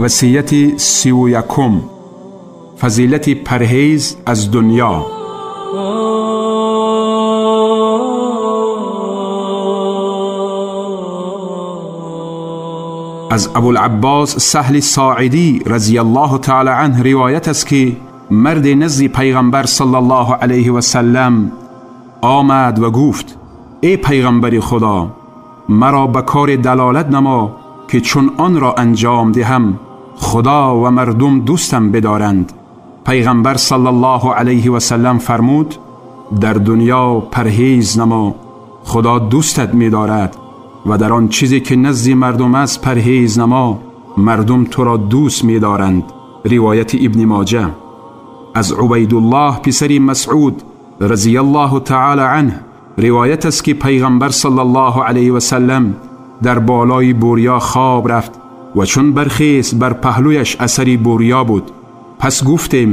Васияти 31. Фазилати парҳез аз дунё. Аз Абулаббос Саҳли Соидӣ разияллоҳу таъоло анҳ ривоят аст, ки марде назди пайғамбар саллаллоҳу алайҳи васаллам омад ва гуфт: эй пайғамбари Худо, маро ба кори далолат намо, ки чун онро анҷом диҳам, Худо ва мардум дӯстам бидоранд. Пайғамбар саллаллоҳу алайҳи васаллам фармуд: дар дунё парҳез намо, Худо дӯстат медорад, ва дар он чизе ки назди мардум аст парҳез намо, мардум туро дӯст медоранд. Ривояти Ибни Моҷа. Аз Убайдуллоҳ писари Масъуд разияллоҳу таъоло анҳ ривоят аст, ки пайғамбар саллаллоҳу алайҳи васаллам дар болои бурё хоб рафт ва чун бархест, бар паҳлӯяш асари бурё буд. Пас гуфтем: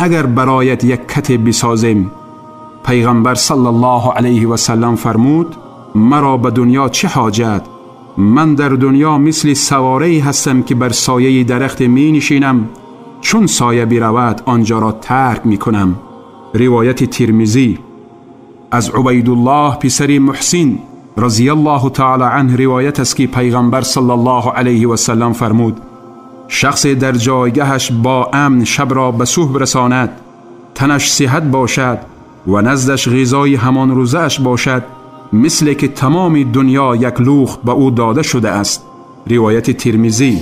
агар бароят як кате бисозем. Пайғамбар саллаллоҳу алайҳи васаллам фармуд: маро ба дунё чӣ ҳоҷат? Ман дар дунё мисли саворае ҳастам, ки бар сояи дарахте менишинам, чун соя биравад, онҷоро тарк мекунам. Ривояти Тирмизӣ. Аз Убайдуллоҳ писари Муҳсин разияллоҳу таъоло анҳ ривоят аст, ки пайғамбар саллаллоҳу алайҳи васаллам фармуд: шахсе дар ҷойгаҳаш бо амн шабро ба субҳ расонад, танаш сиҳат бошад ва наздаш ғизои ҳамон рӯзааш бошад, мисле ки тамоми дунё як лӯх ба ӯ дода шудааст. Ривояти Тирмизӣ.